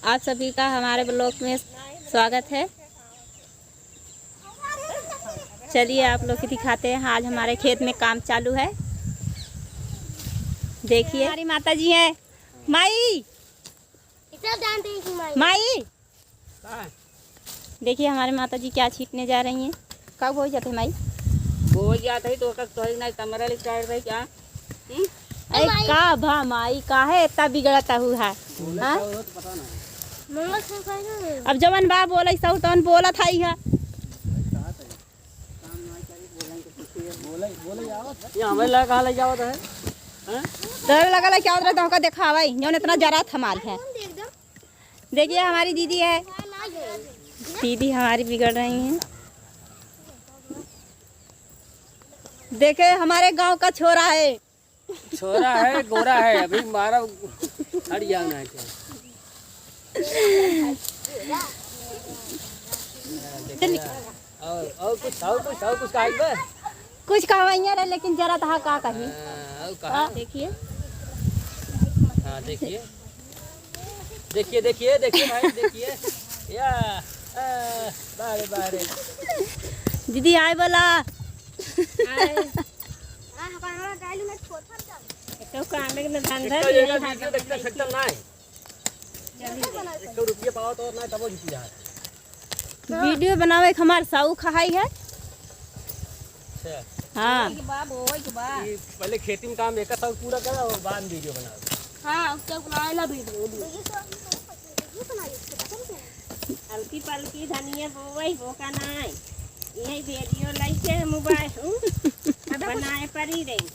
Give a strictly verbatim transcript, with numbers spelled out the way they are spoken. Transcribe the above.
आप सभी का हमारे vlog में स्वागत है। चलिए आप लोग को दिखाते हैं, आज हमारे खेत में काम चालू है। देखिए हमारी माता जी हैं, माई, इतना जानते हैं कि माई। माई, का? देखिए हमारे माता जी क्या छीटने जा रही हैं। का बोई जात है माई? बोई जात है तो ओकर तोहरी ना कमरा ले चाड़ रही क्या? हम्म? ए, माई। का भा माई, काहे इतना बिगड़त हू है? हाँ? मंगल से पहले। अब जवन बा बोले सौ तवन बोलत है। ये हमें लगा कहाँ ले जावत है? हाँ? तोरे लगा ले क्या उधर तुमका देखावे, जौन इतना जरा थमाल है। देखिए हमारी दीदी है, दीदी हमारी बिगड़ रही हैं। देखे हमारे गांव का छोरा है। छोरा है, गोरा है, अभी मारा हट जाना है क्या? और, और कुछ, और कुछ, और कुछ कहा बा? कुछ कहवैया रहे, लेकिन जरा तहा का कही। हाँ, और कहा? हाँ, देखिए। हाँ, देखिए। देखिए, देखिए, देखिए भाई, देखिए। या, आ, बारे, बारे। दीदी, आए बोला। आए। तो काम में धंधा इसका भी ये है, वीडियो देखते सकता ना है। एक सौ रुपया पावत और ना तबो जीती जात। वीडियो बनावे के हमार शौक है, है। अच्छा। हाँ। बोवई के बा, बोवई के बा। ई पहले खेती में काम एक शौक पूरा करा और बाद में वीडियो बनावे। हाँ, उसके बनाए ला वीडियो। हल्की पलकी धनिया बोवई, बोका नाय। यही वीडियो लाइके मोबाइल बनाए परी रही।